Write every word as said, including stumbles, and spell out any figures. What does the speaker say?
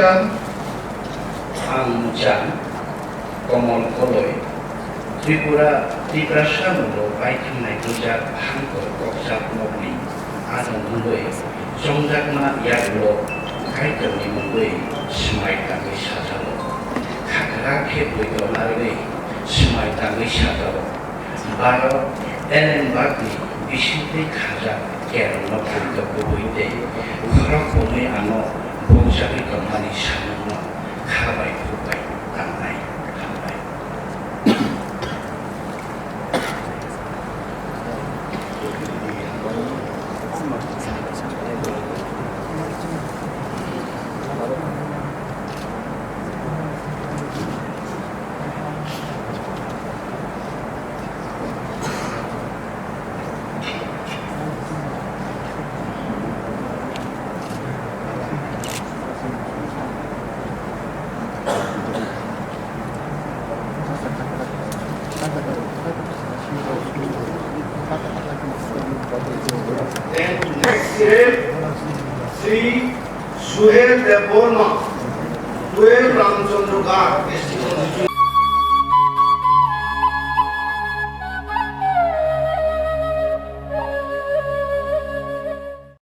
Ang Muchang, Komol Koloi, Tripura, Tiprasa mulo paithangnai bujak hangkor kokjak nokni adong wngwi chongjakma yagulo Kaitorni mungwi swmai tangwi sajalo. Khakra khe bwito narwgwi swmai tangwi sajalo. Baro Ellen Bach ni bisingtwi khajak kerongno poito kubui tei khorok pungwi ano bukjagwi tongmani samungno kha bai khuk bai tangnai. Hambai. Then next year, Sri Suhel Debbarma, twelve Ramchandra